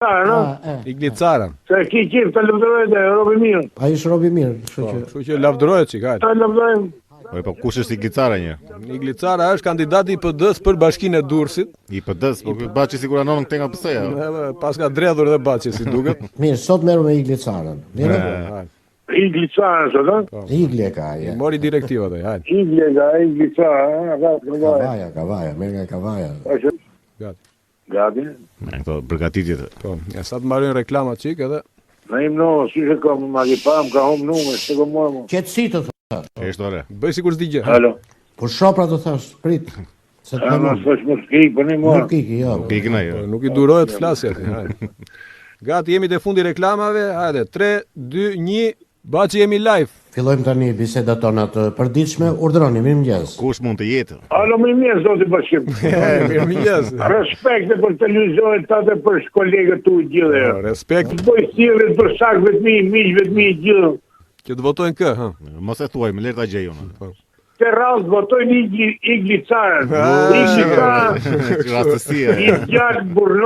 no? Ah, e. Igli Cara. Se ki qef të lavdëroj dhe robi mirë. Ai është robi mirë, kështu Po, që kështu që lavdërohet çik, hajde. Ta lavdërojmë. Po po kush është Igli Cara një? Igli Cara është kandidati i PD-s për bashkinë e Durrësit. I PD-s, po ky Baçi sikur anon këtë nga PS-ja. Edhe pas ka dredhur edhe Baçi si duket. mirë, sot merru me Igli Carën. Mirë? Po, hajde. Igli Cara, sot, ha? Igli e ka ai. e. Mori direktivat ai, hajde. Igli e ka, Igli Cara, ha? Ka, ka, Kavaja, Kavaja, merr nga Kavaja. ka. Gati. Gati. Me këto përgatitjet. Po, ja sa të mbarojnë reklamat çik edhe Në im no, si që kam, ma ki pa, më ka humë numër, s'e kam marrë më. Qetësi të thash. Është ore. bëj sikur s'di gjë. Alo. Po shopra të thash, prit. Se të A, them ma unë. s'është mos kik, po një marrë. Nuk iki, jo. Nuk ikën ai. Po, nuk i durohet flasja aty, hajde. Gati jemi te fundi i reklamave, hajde 3 2 1 Baçi jemi live. Fillojmë tani bisedat tona të përditshme. Urdhëroni, mirëmëngjes. Kush mund të jetë? Alo, më mirë, zoti Bashkim. Mirëmëngjes. Respekte për televizionin tatë për kolegët tu gjithë. Po, Respekt Bëj thirrje për shakëve të mi, miqve të mi gjithë. që të votojnë kë, ha. Mos e thuaj, më lër ta gjej unë. Po. Të radhë votojnë Igli, Igli Carën. Ah, Igli Cara, Rastësia. i djalë burrno.